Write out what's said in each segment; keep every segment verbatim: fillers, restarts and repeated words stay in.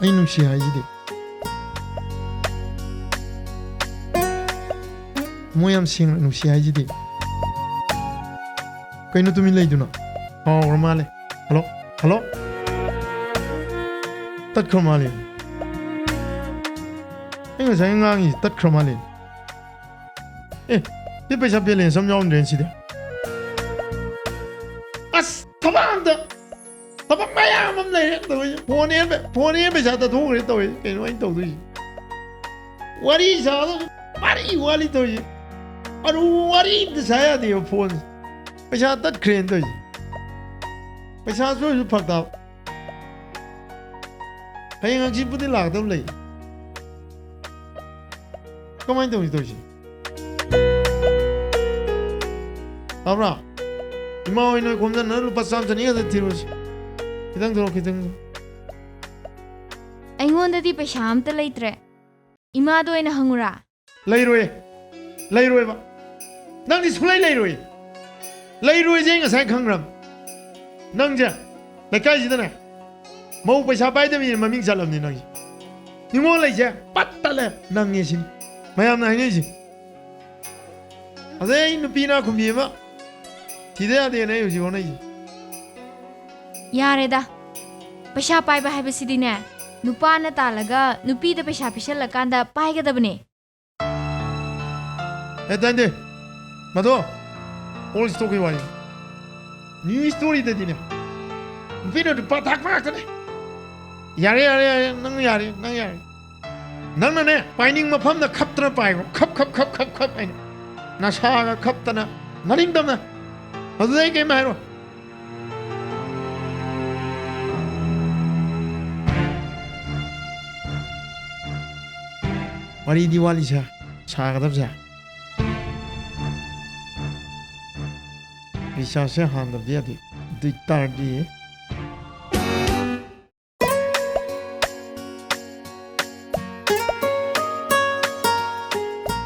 ꯑꯩ ꯅꯨꯡꯁꯤ ꯍꯥꯏꯁꯤꯗꯤ꯫ ꯊꯃꯣꯏ ꯌꯥꯝ ꯁꯦꯡꯅ ꯅꯨꯡꯁꯤ ꯍꯥꯏꯁꯤꯗꯤ꯫ ꯀꯩꯅꯣ ꯇꯨꯃꯤꯟ ꯂꯩꯗꯨꯅ? ꯀꯥꯎꯈ꯭ꯔ ꯃꯥꯜꯂꯦ꯫ ꯍꯜꯂꯣ? ꯍꯜꯂꯣ? ꯇꯠꯈ꯭ꯔ ꯃꯥꯜꯂꯦ꯫ ꯑꯩ ꯉꯁꯥꯏ ꯉꯥꯡꯉꯤꯁꯤ ꯇꯠꯈ꯭ꯔ ꯃꯥꯜꯂꯦ꯫ ꯑꯦ, ꯁꯤ ꯄꯩꯁꯥ balance ꯑꯃ ꯌꯥꯎꯔꯝꯗ꯭ꯔꯦꯅꯦ ꯁꯤꯗꯤ꯫ ꯑꯁ, ꯊꯕꯛ ꯑꯝꯇ, ꯊꯕꯛ ꯃꯌꯥꯝ ꯑꯃ ꯂꯩꯔꯦ ꯇꯧꯔꯤꯁꯦ꯫ ꯐꯣꯟ ꯍꯦꯟꯕ, ꯐꯣꯟ ꯍꯦꯟ ꯄꯩꯁꯥ ꯇꯠꯊꯣꯛꯈ꯭ꯔꯦ ꯇꯧꯔꯤꯁꯦ꯫ ꯀꯩꯅꯣ ꯑꯩꯅ ꯇꯧꯗꯣꯏꯁꯦ? ꯋꯥꯔꯤ ꯁꯥꯗꯧꯁꯨ ꯋꯥꯔꯤ ꯋꯥꯔꯤ ꯇꯧꯔꯤꯁꯦ꯫ ꯑꯔꯨꯕ ꯋꯥꯔꯤ ꯑꯝꯇ ꯁꯥ ꯌꯥꯗꯦꯕ ꯐꯣꯟꯁꯦ꯫ ꯄꯩꯁꯥ ꯇꯠꯈ꯭ꯔꯦꯅ ꯇꯧꯔꯤꯁꯦ꯫ ꯄꯩꯁꯥ ꯁꯣꯏꯁꯨ ꯐꯔꯛ ꯇꯥꯕ꯫ ꯍꯌꯦꯡ ꯍꯪꯆꯤꯠꯄꯨꯗꯤ ꯂꯥꯛꯀꯗꯕ ꯂꯩ꯫ ꯀꯃꯥꯏꯅ ꯇꯧꯅꯤ ꯇꯧꯔꯤꯁꯦ? ꯇꯥꯕ꯭ꯔꯥ? ꯏꯃꯥ ꯍꯣꯏ ꯅꯣꯏ ꯈꯣꯝꯖꯟꯅ ꯂꯨꯄꯥ ꯆꯥꯝ ꯆꯅꯤ ꯈꯛꯇ ꯊꯤꯔꯨꯁꯤ꯫ ꯈꯤꯇꯪ ꯊꯣꯔꯛꯑꯣ, ꯈꯤꯇꯪ꯫ ꯑꯩꯉꯣꯟꯗꯗꯤ ꯄꯩꯁꯥ ꯑꯝꯇ ꯂꯩꯇ꯭ꯔꯦ꯫ ꯏꯃꯥꯗ ꯑꯣꯏꯅ ꯍꯪꯉꯨꯔꯥ? ꯂꯩꯔꯣꯏ꯫ ꯂꯩꯔꯣꯏꯕ꯫ ꯅꯪꯗꯤ ꯁꯨꯡꯂꯩ ꯂꯩꯔꯣꯏ꯫ ꯂꯩꯔꯣꯏꯁꯦ ꯑꯩ ꯉꯁꯥꯏ ꯈꯪꯈ꯭ꯔꯕ꯫ ꯅꯪꯁꯦ ꯂꯩꯀꯥꯏꯁꯤꯗꯅꯦ ꯃꯧ ꯄꯩꯁꯥ ꯄꯥꯏꯗꯕꯤꯅ ꯃꯃꯤꯡ ꯆꯠꯂꯕꯅꯤ ꯅꯪꯁꯦ꯫ ꯅꯤꯉꯣꯜ ꯂꯩꯁꯦ ꯄꯠ ꯇꯠꯂꯦ ꯅꯪꯅꯦ ꯁꯤꯅꯤ ꯃꯌꯥꯝꯅ ꯍꯥꯏꯅꯩꯁꯦ꯫ ꯑꯗꯩ ꯑꯩ ꯅꯨꯄꯤ ꯏꯅꯥꯛ ꯈꯨꯟꯕꯤ ꯑꯃ ꯊꯤꯗ ꯌꯥꯗꯦꯅ ꯑꯩ ꯍꯧꯖꯤꯛ ꯍꯣꯠꯅꯩꯁꯦ꯫ ꯌꯥꯔꯦꯗ꯫ ꯄꯩꯁꯥ ꯄꯥꯏꯕ ꯍꯥꯏꯕꯁꯤꯗꯤꯅꯦ, ꯅꯨꯄꯥꯅ ꯇꯥꯜꯂꯒ ꯅꯨꯄꯤꯗ ꯄꯩꯁꯥ ꯄꯤꯁꯜꯂꯀꯥꯟꯗ ꯄꯥꯏꯒꯗꯕꯅꯦ꯫ ꯑꯦ, ꯇꯥꯏꯗꯦ꯫ ꯃꯗꯣ, old stockꯀꯤ ꯋꯥꯔꯤ꯫ New storyꯗꯗꯤꯅꯦ, ꯅꯨꯄꯤꯅ ꯅꯨꯄꯥ ꯊꯥꯛꯄ ꯉꯥꯛꯇꯅꯦ꯫ ꯌꯥꯔꯦ, ꯌꯥꯔꯦ, ꯌꯥꯔꯦ, ꯅꯪ ꯌꯥꯔꯦ, ꯅꯪ ꯌꯥꯔꯦ꯫ ꯅꯪꯅꯅꯦ, ꯄꯥꯏꯅꯤꯡ ꯃꯐꯝꯗ ꯈꯞꯇꯅ ꯄꯥꯏꯈ꯭ꯔꯣ꯫ ꯈꯞ, ꯈꯞ, ꯈꯞ, ꯈꯞ, ꯈꯞ ꯍꯥꯏꯅ꯫ ꯅꯁꯥꯒ ꯈꯞꯇꯅ, ꯃꯅꯤꯡ ꯇꯝꯅ꯫ ꯑꯗꯨꯗ ꯑꯩ ꯀꯩꯝ ꯍꯥꯏꯔꯣ꯫ ꯋꯥꯔꯤꯗꯤ ꯋꯥꯠꯂꯤꯁꯦ, ꯁꯥꯒꯗꯕꯁꯦ꯫ ꯔꯤꯆꯥꯔꯖꯁꯦ ꯍꯥꯟꯗꯕꯗꯤ ꯌꯥꯗꯦ꯫ ꯑꯗꯨ ꯑꯣꯏ ꯇꯥꯔꯗꯤ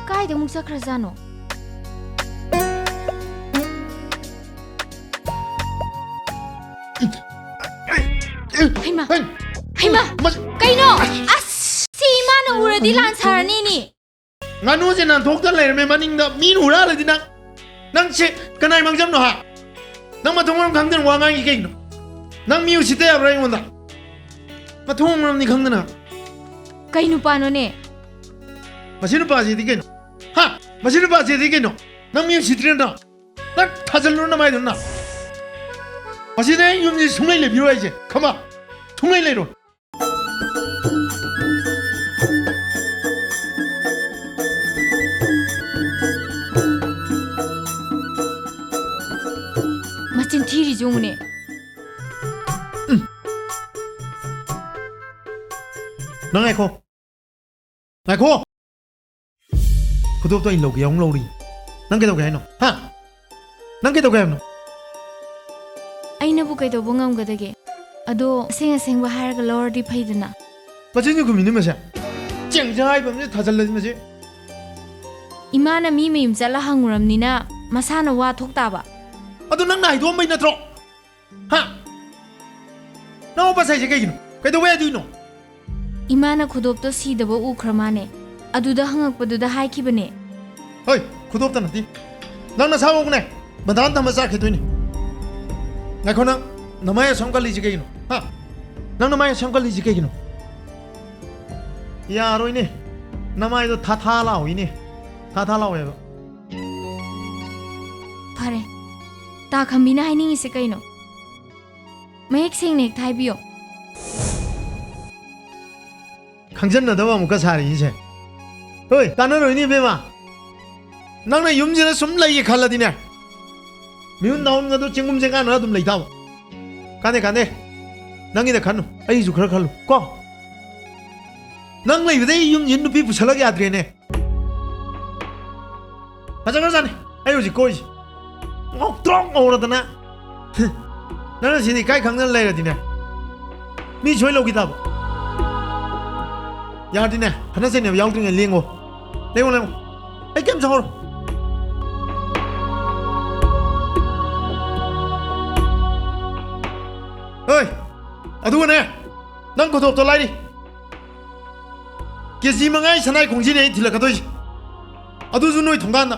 ꯀꯥꯏꯗ ꯑꯃꯨꯛ ꯆꯠꯈ꯭ꯔꯖꯥꯠꯅꯣ? ꯍꯩꯃꯥ! ꯍꯩ! ꯍꯩꯃꯥ! ꯃꯁ- ꯀꯩꯅꯣ? ꯑꯁ! ꯁꯤ ꯏꯃꯥꯅ ꯎꯔꯗꯤ ꯂꯥꯟ ꯁꯥꯔꯅꯤꯅꯦ꯫ ꯉꯥꯅꯨꯁꯦ ꯅꯥꯟꯊꯣꯛꯇ ꯂꯩꯔꯝꯃꯦ ꯃꯅꯤꯡꯗ꯫ ꯃꯤꯅ ꯎꯔꯥ ꯂꯩꯗꯤ ꯅꯪ, ꯅꯪꯁꯦ ꯀꯅꯥꯏ ꯃꯥꯡꯖꯝꯅꯣ ꯍꯥ? ꯅꯪ ꯃꯊꯣꯡ ꯃꯔꯝ ꯈꯪꯗꯅ ꯋꯥ ꯉꯥꯡꯉꯤ ꯀꯩꯒꯤꯅꯣ? ꯅꯪ ꯃꯤ ꯎꯁꯤꯠꯇ ꯌꯥꯕ꯭ꯔꯥ ꯑꯩꯉꯣꯟꯗ? ꯃꯊꯣꯡ ꯃꯔꯝꯗꯤ ꯈꯪꯗꯅ꯫ ꯀꯩ ꯅꯨꯄꯥꯅꯣꯅꯦ? ꯃꯁꯤ ꯅꯨꯄꯥꯁꯤꯗꯤ ꯀꯩꯅꯣ? ꯍꯥ? ꯃꯁꯤ ꯅꯨꯄꯥꯁꯤꯗꯤ ꯀꯩꯅꯣ? ꯅꯪ ꯃꯤ ꯎꯁꯤꯠꯇ꯭ꯔꯤꯔꯣ ꯅꯪ? ꯅꯪ ꯊꯥꯖꯤꯜꯂꯨꯔꯣ ꯅꯃꯥꯏꯗꯨꯅ? ꯃꯁꯤꯗ ꯑꯩ ꯌꯨꯝꯁꯤ ꯁꯨꯡꯂꯩ ꯂꯩꯕꯤꯔꯣꯏ ꯑꯩꯁꯦ꯫ ꯈꯪꯕ? ꯁꯨꯡꯂꯩ ꯂꯩꯔꯣꯏ꯫ ꯃꯆꯤꯟ ꯊꯤꯔꯤꯁꯦ ꯌꯦꯡꯉꯨꯅꯦ꯫ ꯅꯪ ꯉꯥꯏꯈꯣ꯫ ꯉꯥꯏꯈꯣ! ꯈꯨꯗꯣꯞꯇꯣ ꯑꯩ ꯂꯧꯒꯦ ꯑꯃꯨꯛ ꯂꯧꯔꯤ꯫ ꯅꯪ ꯀꯩꯗꯧꯒꯦ ꯍꯥꯏꯅꯣ? ꯍꯥ? ꯅꯪ ꯀꯩꯗꯧꯒꯦ ꯍꯥꯏꯕꯅꯣ? ꯑꯩꯅꯕꯨ ꯀꯩꯗꯧꯕ ꯉꯝꯒꯗꯒꯦ? ꯑꯗꯣ ꯑꯁꯦꯡ ꯑꯁꯦꯡꯕ ꯍꯥꯏꯔꯒ ꯂꯧꯔꯗꯤ ꯐꯩꯗꯅ꯫ ꯃꯆꯤꯟꯁꯨ ꯈꯨꯝꯃꯤꯅꯤ ꯃꯁꯦ꯫ ꯆꯦꯡꯁꯦ ꯍꯥꯏꯕ ꯑꯃꯁꯦ ꯊꯥꯖꯜꯂꯁꯤ ꯃꯁꯦ꯫ ꯏꯃꯥꯅ ꯃꯤ ꯃꯌꯨꯝ ꯆꯠꯂ ꯍꯪꯉꯨꯔꯝꯅꯤꯅ ꯃꯁꯥꯅ ꯋꯥ ꯊꯣꯛ ꯇꯥꯕ꯫ ꯑꯗꯨ ꯅꯪꯅ ꯍꯥꯏꯗꯣꯛꯑꯝꯕꯩ ꯅꯠꯇ꯭ꯔꯣ? ꯍꯥ? ꯅꯪ ꯎꯄꯥ ꯁꯥꯏꯁꯦ ꯀꯩꯒꯤꯅꯣ? ꯀꯩꯗꯧꯕ ꯌꯥꯗꯣꯏꯅꯣ? ꯏꯃꯥꯅ ꯈꯨꯗꯣꯞꯇꯣ ꯁꯤꯗꯕ ꯎꯈ꯭ꯔ ꯃꯥꯅꯦ꯫ ꯑꯗꯨꯗ ꯍꯪꯉꯛꯄꯗꯨꯗ ꯍꯥꯏꯈꯤꯕꯅꯦ꯫ ꯍꯣꯏ, ꯈꯨꯗꯣꯞꯇ ꯅꯠꯇꯦ꯫ ꯅꯪ ꯅꯁꯥꯃꯛꯅꯦ ꯕꯟꯙꯥꯟ ꯊꯝꯃ ꯆꯥꯈꯤꯗꯣꯏꯅꯤ꯫ ꯉꯥꯏꯈꯣ ꯅꯪ, ꯅꯃꯥꯏ ꯑꯁꯨꯝ ꯀꯜꯂꯤꯁꯦ ꯀꯩꯒꯤꯅꯣ? ꯍꯥ? ꯅꯪ ꯅꯃꯥꯏ ꯑꯁꯨꯝ ꯀꯜꯂꯤꯁꯦ ꯀꯩꯒꯤꯅꯣ? ꯌꯥꯔꯣꯏꯅꯦ꯫ ꯅꯃꯥꯏꯗꯣ ꯊꯥ ꯊꯥ ꯂꯥꯎꯏꯅꯦ꯫ ꯊꯥ ꯊꯥ ꯂꯥꯎꯋꯦꯕ꯫ ꯐꯔꯦ꯫ ꯇꯥ ꯈꯝꯕꯤꯅ ꯍꯥꯏꯅꯤꯡꯉꯤꯁꯦ ꯀꯩꯅꯣ? ꯃꯌꯦꯛ ꯁꯦꯡꯅ ꯍꯦꯛꯇ ꯍꯥꯏꯕꯤꯌꯣ꯫ ꯈꯪꯖꯟꯅꯗꯕ ꯑꯃꯨꯛꯀ ꯁꯥꯔꯤꯁꯦ꯫ ꯍꯣꯏ, ꯀꯥꯟꯅꯔꯣꯏꯅꯦ ꯏꯕꯦꯝꯃ꯫ ꯅꯪꯅ ꯌꯨꯝꯁꯤꯗ ꯁꯨꯝ ꯂꯩꯒꯦ ꯈꯜꯂꯗꯤꯅꯦ, ꯃꯤꯍꯨꯟ ꯅꯥꯍꯨꯟꯒꯗꯣ ꯆꯦꯡꯒꯨꯝ ꯆꯦꯡꯀꯥꯟꯅ ꯑꯗꯨꯝ ꯂꯩ ꯇꯥꯕ꯫ ꯀꯥꯟꯗꯦ, ꯀꯥꯟꯗꯦ꯫ ꯅꯪꯒꯤꯗ ꯈꯟꯅꯨ, ꯑꯩꯒꯤꯁꯨ ꯈꯔ ꯈꯜꯂꯨ ꯀꯣ꯫ ꯅꯪ ꯂꯩꯕꯗꯩ ꯑꯩ ꯌꯨꯝꯁꯤꯗ ꯅꯨꯄꯤ ꯄꯨꯁꯜꯂꯛ ꯌꯥꯗ꯭ꯔꯦꯅꯦ꯫ ꯐꯖꯈ꯭ꯔꯖꯥꯠꯅꯤ ꯑꯩ ꯍꯧꯖꯤꯛ ꯀꯣꯏꯔꯤꯁꯦ꯫ ꯉꯧꯇ꯭ꯔꯣꯛ ꯉꯧꯔꯗꯅ꯫ ꯅꯪꯅ ꯁꯤꯗꯤ ꯏꯀꯥꯏ ꯈꯪꯗꯅ ꯂꯩꯔꯗꯤꯅꯦ, ꯃꯤ ꯁꯣꯏ ꯂꯧꯈꯤ ꯇꯥꯕ꯫ ꯌꯥꯔꯗꯤꯅꯦ, ꯈꯠꯅ ꯆꯩꯅꯕ ꯌꯥꯎꯗ꯭ꯔꯤꯉꯩ ꯂꯦꯡꯉꯣ꯫ ꯂꯦꯡꯉꯣ, ꯂꯦꯡꯉꯣ꯫ ꯑꯩ ꯀꯩꯝ ꯁꯥꯎꯔꯣꯏ꯫ ꯍꯣꯏ, ꯑꯗꯨꯒꯅꯦ, ꯅꯪ ꯈꯨꯗꯣꯞꯇꯣ ꯂꯥꯏꯔꯤ꯫ ꯀꯦ ꯖꯤ ꯃꯉꯥꯒꯤ ꯁꯅꯥꯏ ꯈꯣꯡꯖꯤꯅꯦ ꯑꯩ ꯊꯤꯜꯂꯛꯀꯗꯣꯏꯁꯦ, ꯑꯗꯨꯁꯨ ꯅꯣꯏ ꯊꯣꯡꯒꯥꯟꯗ꯫